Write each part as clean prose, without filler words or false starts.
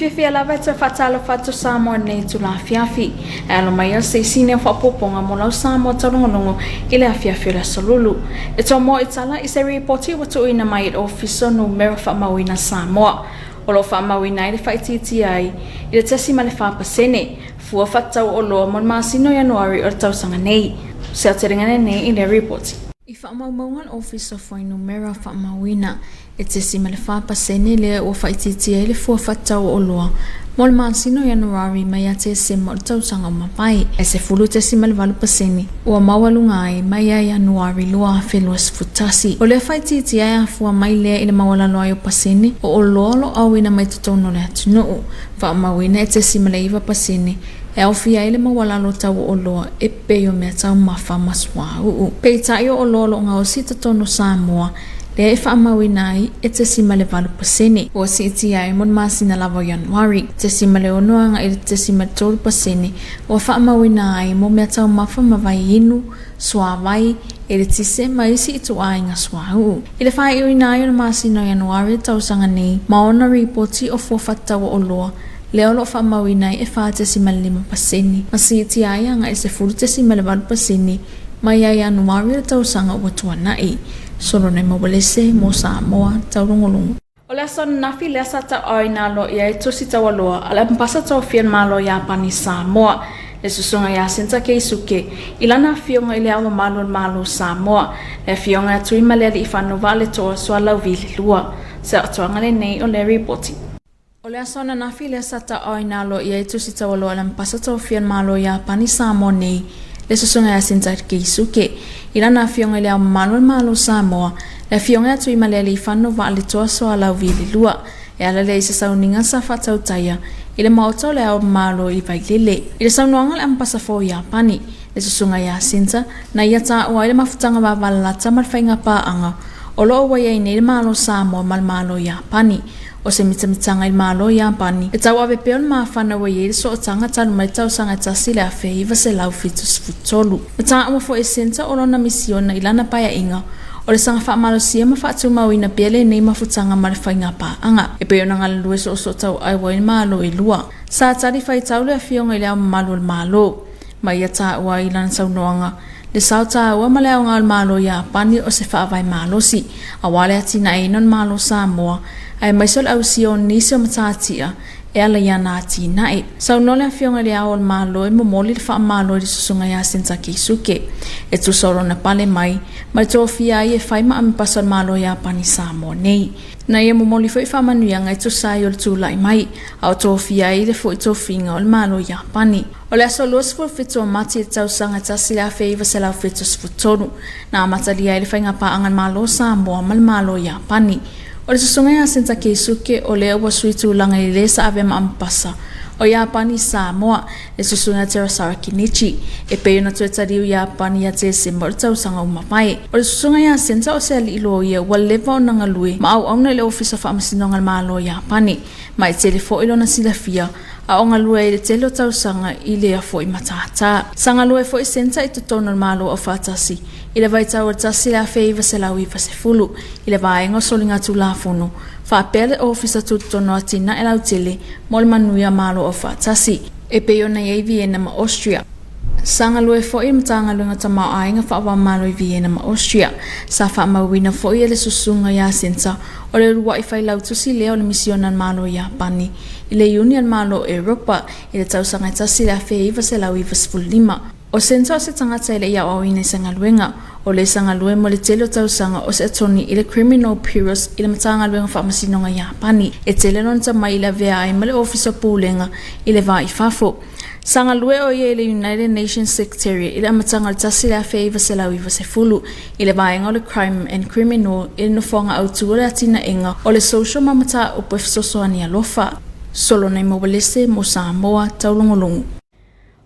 fiafia lava e toe faatalofa atu Samoa i lenei itula afiafi. E alo mai ai se isi nei o faaopoopoga mo lau Samoa taulogologo i le afiafi o le Aso Lulu. E toa i tala i se ripoti ua tuuina mai i le Ofisa o Numera Faamauina Samoa. O lo o faamauina ai le faaitiitia ai i le 0.4% fua faatatau oloa mo le masina o Ianuari o le tausaga nei. O se aotelega lenei i lea ripoti. I faamaumauga a le Ofisa o Fuainumera Faamauina, e 0.4% lea ua faaitiitia ai le fua faatatau o oloa mo le masina o Ianuari mai ia Tesema o le tausaga ua mavae, e 10.8% ua maualuga ai mai ia Ianuari 2021. O lea faaitiitia e afua mai lea i le maualalo ai o pasene o oloa o lo o auina mai totonu o le atunuu, faamauina e 0.9% e aofia ai le maualalo o tau o oloa e pei o meataumafa ma suauu. Peitai o oloa o lo o gaosi i totonu o Samoa, lea e faamauina ai e 0.8%. Ua siitia ai mo le masina lava o Ianuari, 0.6 agai i le 0.3% ua faamauina ai mo meataumafa ma vai inu, suavai, eletise ma isi ituaiga suauu. I le faaiuina ai o le masina o Ianuari le tausaga nei ma ona ripoti o fua faatatau o oloa, lea o lo o faamauina ai e 4.5% ma siitia ai agai i le 10.8% mai ia Ianuari o le tausaga ua tuanai. Solone Mawalese mo Samoa Taulogologo. O le aso ananafi lea sa tauaaoina aloaia ai Tusi Taualoa a le Amepasa Tofia Malo Iapani Samoa, le Susuga ia Senta Keisuke, i lana afioga i Le Ao Mamalu o le Malo o Samoa, le Afioga ia Tuimalealiifano Vaaletoa Sualauvi II. Se atoaga lenei o le ripoti. O le aso ananafi lea sa tauaaoina aloaia ai Tusi Taualoa a le Amepasa Tofia Malo Iapani Samoa nei, le Susuga ia Senta Keisuke, i lana afioga i Le Ao Mamalu o le Malo o Samoa, Le Afioga ia Tuimalealiifano Vaaletoa Sualauvi II, e ala lea i se sauniga sa faatautaia i le Maota o le Ao Malo i Vailele. I le saunoaga a le Amepasa fou Iapani, le Susuga ia Senta, na ia taua ai le mafutaga vavalalata ma le faigapaaga o lo o ua i ai nei le Malo o Samoa ma le Malo o Iapani. O se mitamitaga i le Malo o Iapani e tauave pea o le mafana ua i ai le sootaga talu mai le tausaga e 1973. Na taua foi e Senta o lona misiona i lana paeaiga o le saga faamalosia ma faatumauina pea lenei mafutaga ma le faigapaaga e pei ona galulue soosoo tauaiu ai Malo e lua. Sa tali faitau le Afioga i Le Ao Mamalu o le Malo ma ia taua ai i lana saunoaga le sao taua ma le aoga o le Malo Iapani o se faavae malosi aua le atinaeina o le Malo Samoa aemaise o le ausia o nisi o matatia e ala i ana atinae. Saunoa le Afioga i Le Ao o le Malo e momoli le faamalo i le Susuga ia Senta Keisuke e tusa o lona pale mai ma le tofia ai e fai ma amepasa o le Malo Iapani Samoa nei. Na ia momoli foi faamanuiaga e tusa ai o le tulai mai a o tofia ai le foi tofiga o le Malo Iapani. O le aso 27 o Mati i le tausaga 1973, na amatalia ai le faigapaaga a le Malo o Samoa ma le Malo o Iapani. O le susuga ia Senta Keisuke, o lea ua sui tulaga i le sa avea ma amepasa o Iapani i Samoa, le susuga ia Terasawa Kenichi, e pei ona toe taliu Iapani ia Tesema o le tausaga ua mavae. O le susuga ia Senta o se alii loia ua leva ona galue ma auauna i le Ofisa o Faamasinoga a le Malo o Iapani, ma e tele foi lona silafia a o galue ai le tele o tausaga i lea foi matata. Sa galue foi Senta i totonu o le Malo Aufaatasi i le vaitau o le 1990 i le vaega o soligatulafono faapea le Ofisa Tutotonu o Atinae Lautele mo le Manuia Malo Aufaatasi e pei ona i ai Vienna ma Austria. Sa galue foi i le Matagaluega Tamaoaiga Faava-o-Malo i Vienna ma Austria. Sa faamauina foi e le Susuga ia Senta o le uluai failautusi lea o le Misiona a le Malo Iapani i le Iuni a le Malo o Europa i le tausaga e 1995. O Senta o se tagata e le i aoaoina i se galuega, o le sa galue mo le tele o tausaga o se atoni i le Criminal Bureaus i le Matagaluega Faamasinoga Iapani. E tele lona tamai i le avea ai ma le Ofisa o Pulega i le va i fafo. Sa galue o ia i le United Nations Secretariat i le amataga o le 1990 i le vaega o le Crime and Criminal i le nofoaga autu o le atinaega o le Social ma Mataupu e Fesoasoani Alofa. Solonai Mawalese mo Samoa Taulogologo.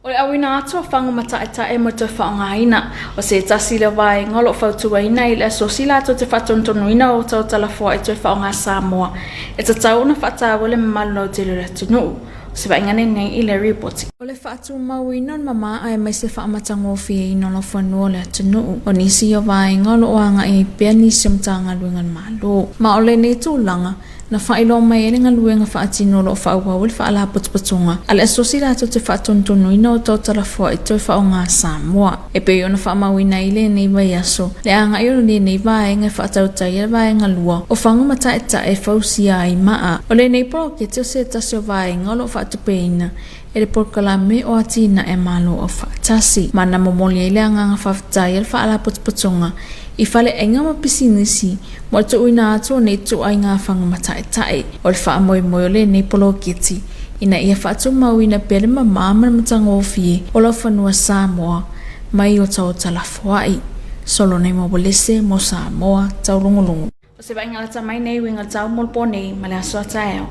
O le auina atu o fagu mata'eta'e mo le toe faaaogaina o se tasi lea vaega o lo o fautuaina i le asosi latou te faatonutonuina o tautalafoa e toe faaaoga Samoa e tatau ona faataua le mamalu lautele o le atunuu. O se vaaiga lenei i le ripoti. O le faatumauina o le mama aemaise faamatagofieina o laufanua o le atunuu, o nisi o vaega o lo o agai ai pea nisi o Matagaluega a le Malo. Ma o lenei tulaga, Na faailoa mai ai le galuega faatino o lo o faaauau ai le Faalapotopotoga a le Asosi latou te faatonutonuina o tautalafoai toe faaaoga Samoa. E pei ona faamauina ai i lenei vaiaso le agai o lenei vaega e faatautaia le vaega lua o faga ma taetae e fausia ai maa. O lenei poloketi o se tasi o vaega o lo o faatupeina e le polokalame o atinae a Malo Aufaatasi, ma na momoli ai le agaga faafetai a le Faalapotopotoga i faleaiga ma pisinisi mo le tuuina atu o nei ituaiga faga mata'eta'e. O le faamoemoe o lenei poloketi ina ia faatumauina pea le mamā ma le matagofie o laufanua Samoa mai otaota lafoai. Solone Mawalese mo Samoa Taulogologo. O se vaaiga lata mai nei uiga tau mo le po nei ma le aso a taeao.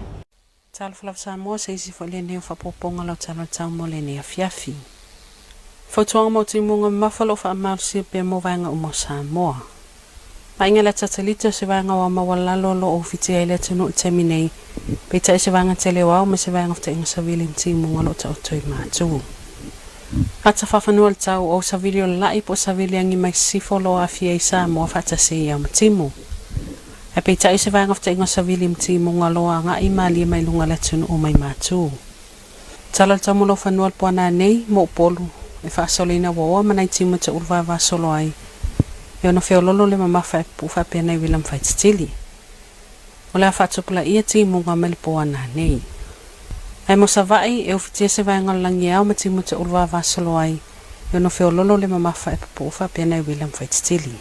Talofa lava Samoa, se isi foi lenei o faaopoopoga lau tala o le tau mo lenei afiafi. Fautuaga mo timuga mamafa o lo o faamalosia pea mo vaega uma o Samoa. Maaiga le atatalita o se vaega o ao maualalo o lo o ufitia ai le atunuu i le taimi nei, peitai se vaega tele o ao ma se vaega fetaʻiga savili ma timuga o lo o taoto i matu. Ata faafanua le tau o savili o le laʻi po o savili agi mai sisifo o lo o aafia ai Samoa faatasi ai ao ma timu. Ae peitai se vaega fetaʻiga savili ma timuga o lo o agai malie mai luga o le atunuu mai matu. Tala le tau mo lou fanua le puana nei, mo Upolu, e faasoleina ua oa ma nai timu e toulu vava solo ai, e ono feololo le mamafa e pupuu faapea nai uila ma faititili. O le a faatupulaia timuga mai le puana nei. Ae mo Savaʻi, e ufitia se vaega o le lagi ao ma timu e toulu vava solo ai, e ono feololo le mamafa e pupuu faapea nai uila ma faititili.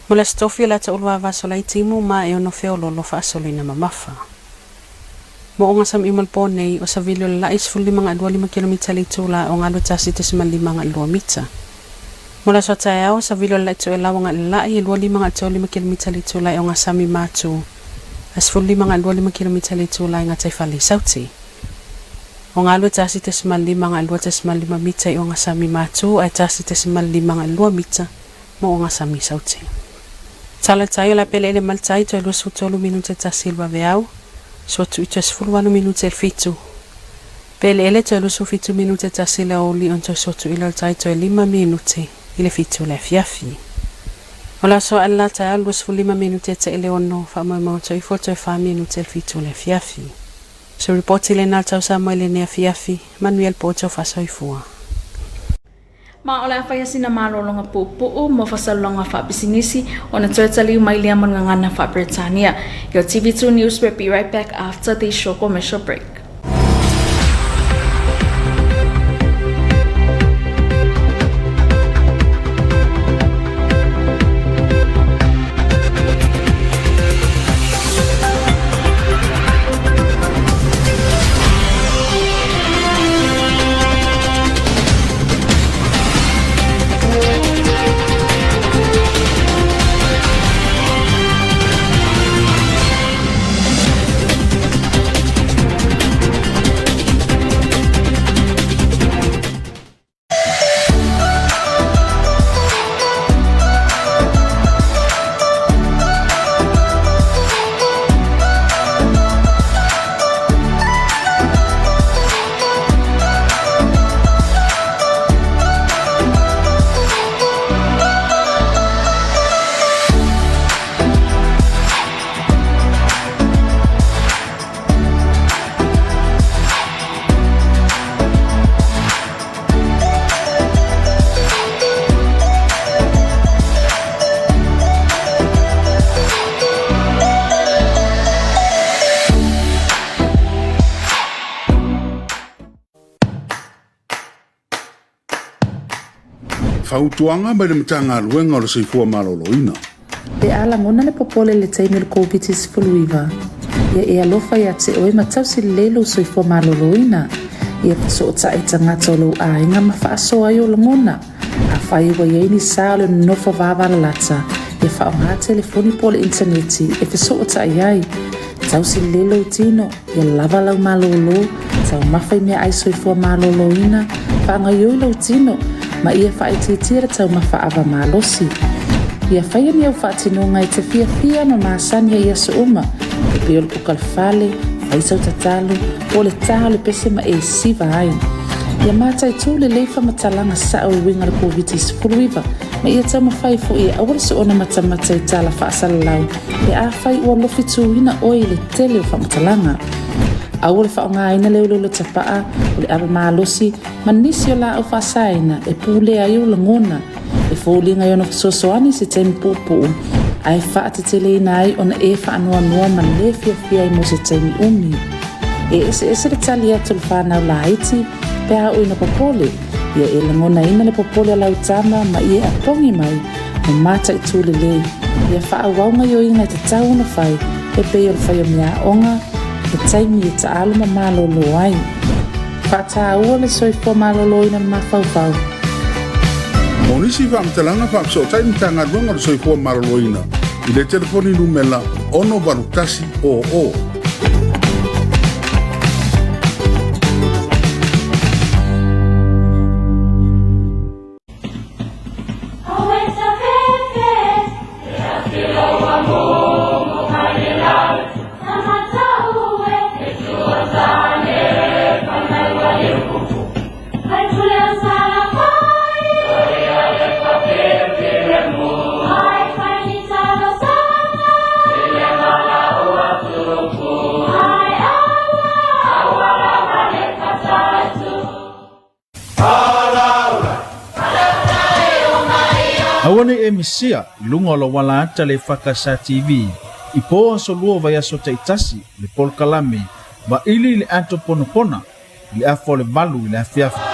Mo le Aso Tofi o le a toulu vava solo ai timu ma e ono feololo faasoleina mamafa. Mo ogasami uma le po nei, o savili o le laʻi 15.25 kilomita le itula o galu 1.52 mita. Mo le aso a taeao, o savili o le laʻi toelau agaʻi le laʻi e 25.35 kilomita le itula e ogasami ma atu a 15.25 kilomita le itula i gataifale i Sauti. O galu 1.5.2.5 mita i ogasami ma atu ae 1.5.2 mita mo ogasami i Sauti. Tala tai o le a peleele mai le tai toe 23 minute tasi i le vaveao, sua tui toe 18 minute i le fitu. Peleele toe 27 minute tasi i le aoauli ona toe sua tui lea o le tai toe lima minute i le fitu o le afiafi. O le aso ae le la taeao le 25 minute te i le ono, faamoemoe toe ifo toe fa minute i le fitu o le afiafi. Se ripoti lena a le tau Samoa i lenei afiafi, manuia le po tau faasoifua. Ma o le a faia sina malologa puupuu mo fasalologa faapisinisi ona toe taliu mai lea ma le gagana faa-Peretania. Your TV2 News will be right back after this short commercial break. Fautuaga mai le Matagaluega o le Soifua Maloloina. Pe a lagona le popole i le taimi o le Koviti-19, ia e alofa ia te oe ma tausi lelei lou soifua maloloina. Ia fesootai i tagata o lou aiga ma faasoa ai ou lagona. Afai ua i ai ni sa o le nonofo vavalalata, ia faaaoga telefoni po o le initaneti e fesootai ai. Tausi lelei lou tino, ia lava lau malōlō, taumafa i meaai soifua malōlōina, faagaoioi lou tino, ma ia faaitiitia le taumafa ava malosi. Ia faia ni au faatinoga e te fiafia ma masani ai i aso uma, e pei o le kuka le fale, fai sau tatalo, po o le tā o le pese ma e siva ai. Ia mataitū lelei faamatalaga sao e uiga i le Koviti-19. Ma ia taumafai foi e aua le soona matamata i tala faasalalau pe afai ua lofituina oe i le tele o faamatalaga. Aua le faaaogaina le uleule tapaa, o le ava malosi, ma nisi o laau faasaina e pulea ai ou lagona, e foliga i ona fesoasoani i se taimi puupuu, ae faateteleina ai ona e faanoanoa ma le fiafia ai mo se taimi umi. E eseese le tali atu a le fanau laiti pe a oo ina popole, ia e lagonaina le popole a lau tama ma ia e apogi mai ma mataitu lelei ia faaauau gaioiga e tatau ona fai e pei o le fai o meaaoga, le taimi e taalo ma malolo ai. Faataua le soifua maloloina o le mafaufau. Mo nisi faamatalaga faafesootai Matagaluega o le Soifua Maloloina i le telefoni numela 68100. Aua nei e misia i luga o lou ala ata le EFKS TV i po aso lua o vaiaso taitasi le polokalame Vaili i le Ato Ponapona i le afa o le 8 i le afiafi.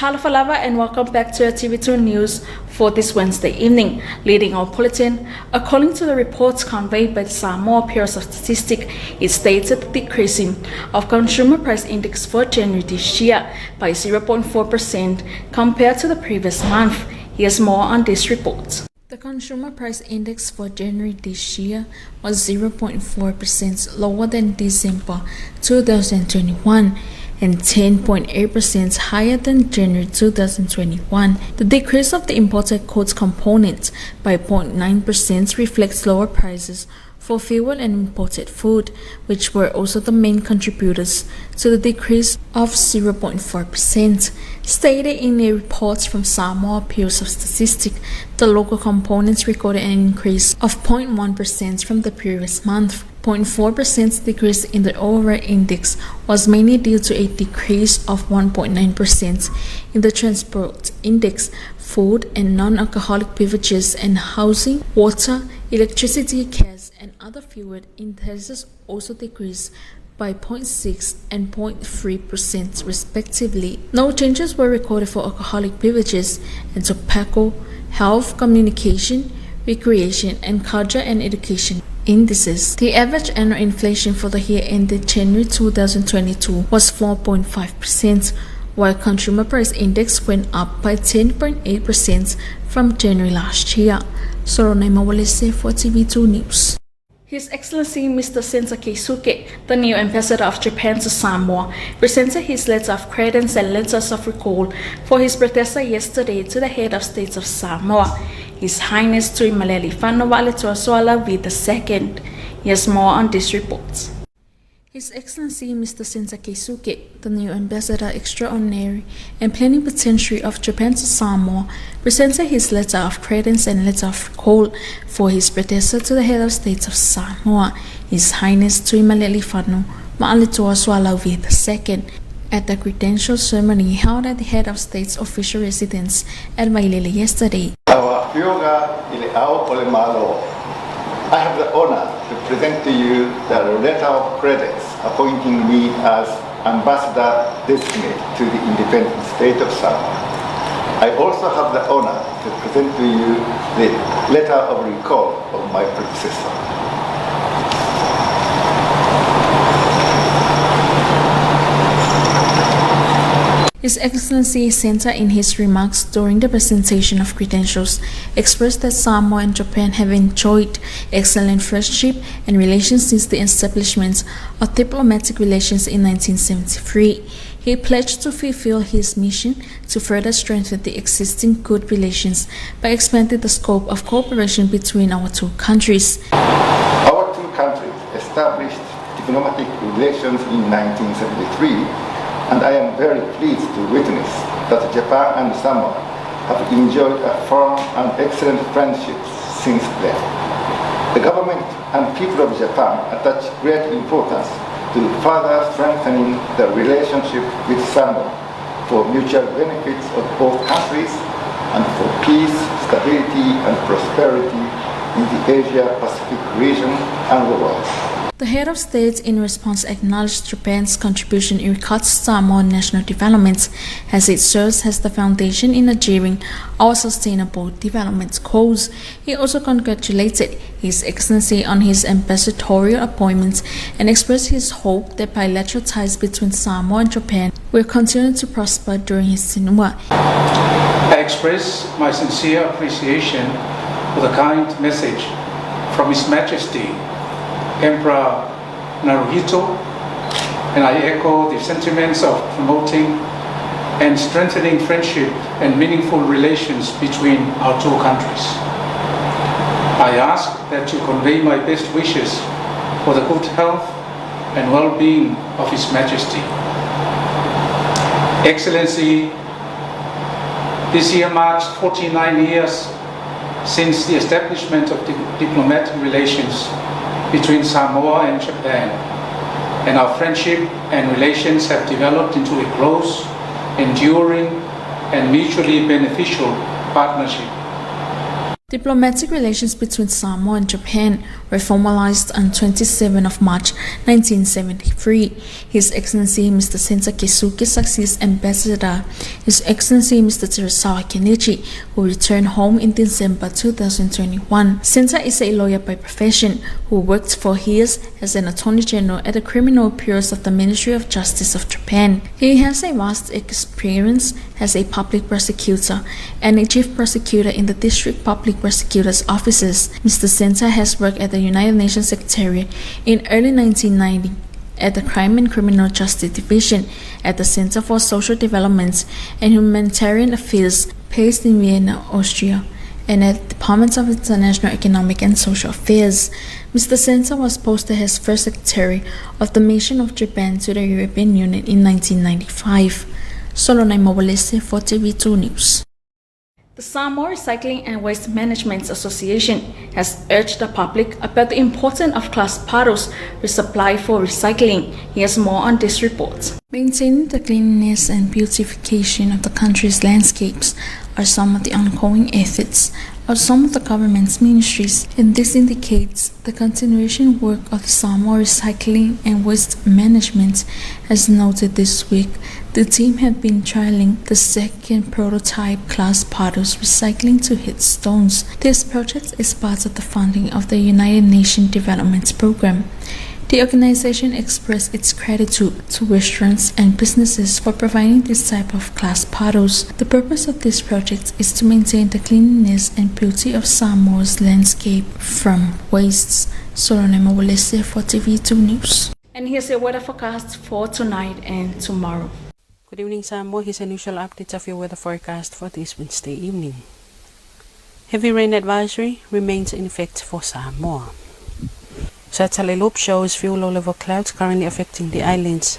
Talofa and welcome back to TV2 News for this Wednesday evening. Leading our bulletin, according to the reports conveyed by the Samoa Bureau of Statistics, it stated the decreasing of consumer price index for January this year by 0.4% compared to the previous month. Here's more on this report. The consumer price index for January this year was 0.4% lower than December 2021 and 10.8% higher than January 2021. The decrease of the imported goods component by 0.9% reflects lower prices for fuel and imported food, which were also the main contributors to the decrease of 0.4%. Stated in a report from Samoa Bureau of Statistics, the local components recorded an increase of 0.1% from the previous month. 0.4% decrease in the overall index was mainly due to a decrease of 1.9% in the transport index, food and non-alcoholic beverages and housing, water, electricity, gas and other fuel indices also decreased by 0.6 and 0.3% respectively. No changes were recorded for alcoholic beverages and tobacco, health, communication, recreation, and culture and education indices. The average annual inflation for the year ended January 2022 was 4.5%, while consumer price index went up by 10.8% from January last year. Sorona Mawalese for TV2 News. His Excellency Mr. Senta Keisuke, the new ambassador of Japan to Samoa, presented his letter of credence and letters of recall for his predecessor yesterday to the head of state of Samoa, His Highness Tuimalealiifano Vaaletoa II. Here's more on this report. His Excellency Mr. Senta Keisuke, the new ambassador extraordinary and plenipotentiary of Japan to Samoa, presented his letter of credence and letter of recall for his predecessor to the head of state of Samoa, His Highness Tuimalealiifano Ma'aletoa Sualauvi II, at the credential ceremony held at the head of state's official residence at Vailele yesterday. Lau Afioga i le Ao o le Malo, I have the honor to present to you the letter of credence appointing me as Ambassador Designate to the Independent State of Samoa. I also have the honor to present to you the letter of recall of my predecessor. His Excellency Senta, in his remarks during the presentation of credentials, expressed that Samoa and Japan have enjoyed excellent friendship and relations since the establishment of diplomatic relations in 1973. He pledged to fulfill his mission to further strengthen the existing good relations by expanding the scope of cooperation between our two countries. Our two countries established diplomatic relations in 1973, and I am very pleased to witness that Japan and Samoa have enjoyed a firm and excellent friendship since then. The government and people of Japan attach great importance to further strengthening the relationship with Samoa for mutual benefits of both countries and for peace, stability, and prosperity in the Asia-Pacific region and the world. The head of state, in response, acknowledged Japan's contribution in regards to Samoan national development, as it serves as the foundation in achieving our sustainable development goals. He also congratulated His Excellency on his ambassadorial appointment and expressed his hope that bilateral ties between Samoa and Japan will continue to prosper during his tenure. I express my sincere appreciation for the kind message from His Majesty Emperor Naruhito, and I echo the sentiments of promoting and strengthening friendship and meaningful relations between our two countries. I ask that you convey my best wishes for the good health and well-being of His Majesty. Excellency, this year marks 49 years since the establishment of diplomatic relations between Samoa and Japan, and our friendship and relations have developed into a close, enduring, and mutually beneficial partnership. Diplomatic relations between Samoa and Japan were formalized on 27 of March 1973. His Excellency Mr. Senta Keisuke succeeds Ambassador His Excellency Mr. Terasawa Kenichi, who returned home in December 2021. Senta is a lawyer by profession who worked for years as an Attorney General at the Criminal Appeals of the Ministry of Justice of Japan. He has a vast experience as a public prosecutor and a chief prosecutor in the District Public Prosecutor's offices. Mr. Senta has worked at the United Nations Secretariat in early 1990 at the Crime and Criminal Justice Division at the Center for Social Development and Humanitarian Affairs based in Vienna, Austria, and at the Department of International Economic and Social Affairs. Mr. Senta was posted as first secretary of the Mission of Japan to the European Union in 1995. Solonai Mobolese for TV2 News. The Samoa Recycling and Waste Management Association has urged the public about the importance of glass bottles resupply for recycling. Here's more on this report. Maintaining the cleanliness and beautification of the country's landscapes are some of the ongoing efforts of some of the government's ministries, and this indicates the continuation work of the Samoa Recycling and Waste Management. As noted this week, the team have been trialing the second prototype glass bottles recycling to hit stones. This project is part of the funding of the United Nations Development Program. The organization expressed its gratitude to restaurants and businesses for providing this type of glass bottles. The purpose of this project is to maintain the cleanliness and beauty of Samoa's landscape from wastes. Solone Mawalese for TV2 News. And here's your weather forecast for tonight and tomorrow. Good evening, Samoa. Here's an usual update of your weather forecast for this Wednesday evening. Heavy rain advisory remains in effect for Samoa. Satellite loop shows few low-level clouds currently affecting the islands,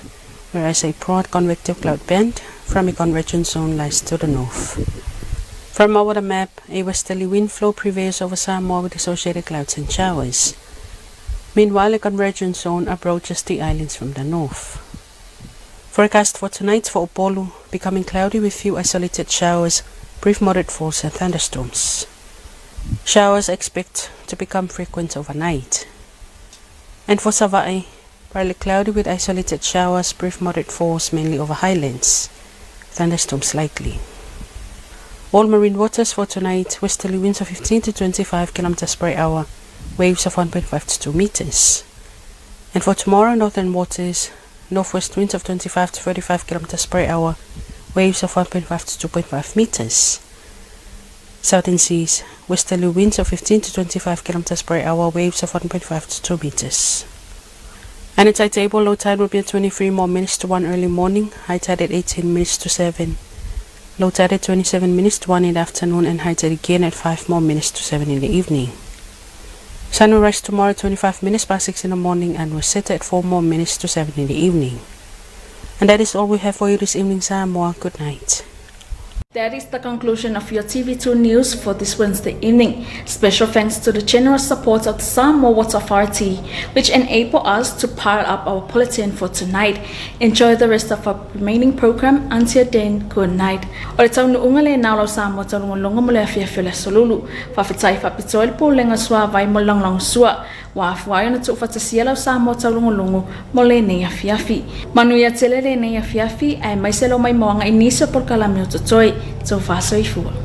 whereas a broad convective cloud band from a convergence zone lies to the north. From our weather map, a westerly wind flow prevails over Samoa with associated clouds and showers. Meanwhile, a convergence zone approaches the islands from the north. Forecast for tonight for Upolu, becoming cloudy with few isolated showers, brief moderate falls and thunderstorms. Showers expect to become frequent overnight. And for Savai'i, partly cloudy with isolated showers, brief moderate falls mainly over highlands. Thunderstorms likely. All marine waters for tonight, westerly winds of 15 to 25 kilometers per hour, waves of 1.5 to 2 meters. And for tomorrow, northern waters, northwest winds of 25 to 35 kilometers per hour, waves of 1.5 to 2.5 meters. Southern seas, westerly winds of 15 to 25 kilometers per hour, waves of 1.5 to 2 meters. And at tide table, low tide will be at 23 more minutes to 1 early morning, high tide at 18 minutes to 7. Low tide at 27 minutes to 1 in the afternoon and high tide again at 5 more minutes to 7 in the evening. Sun will rise tomorrow 25 minutes past 6 in the morning and will set at 4 more minutes to 7 in the evening. And that is all we have for you this evening, Samoa. Good night. That is the conclusion of your TV2 news for this Wednesday evening. Special thanks to the generous support of the Samoa Water Authority, which enable us to pile up our bulletin for tonight. Enjoy the rest of our remaining program. Until then, good night. O le taunuuga lenā o lau Samoa taulogologo mo le afiafi o le Aso Lulu. Faafetai faapitoa i le Pulega Suavai mo le lagolagosua. Ua afua ai ona tuufaatasia lau Samoa taulogologo mo lenei afiafi. Manuia tele lenei afiafi, aemaise lou maimoaga i nisi o polokalame o totoe. Tou faasoifua.